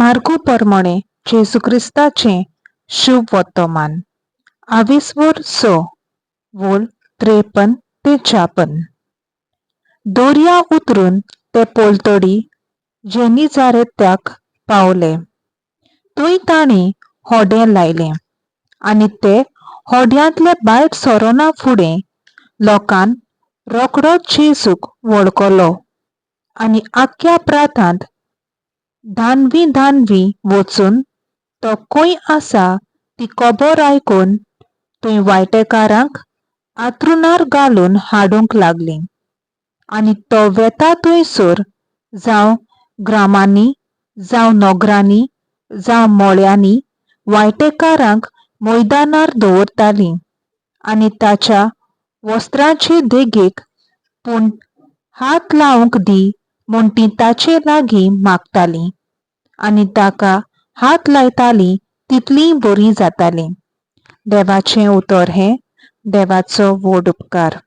मार्कू परमणें जेजू क्रिस्ताचें शुभ वर्तमान आविस्वोर स वोल 53 ते 56. दर्या उतरून ते पोलतडी जेनिजारेत्याक पावले. थंय तांणी होडें लायलें आनी ते होड्यांतले भायर सरोना फुडें लोकान रोखडोच जेजूक वळखलो आनी आख्ख्या प्रांतांत धानवी धानवी वचून तो खंय आसा ती खबर आयकून थंय वायटेकारांक आतरुणार घालून हाडूंक लागलीं. आनी तो वेता थंयसर जावं ग्रामांनी जावं नगरांनी जावं मळ्यांनी वायटेकारांक मैदानार दवरतालीं आनी ताच्या वस्त्राचे देगेक पूण हात लावंक दी म्हूण तीं ताचे लागीं मागतालीं आनी ताका हात लायतालीं तितलीं बरीं जातालीं. देवाचें उतर हें. देवाचो व्हड उपकार.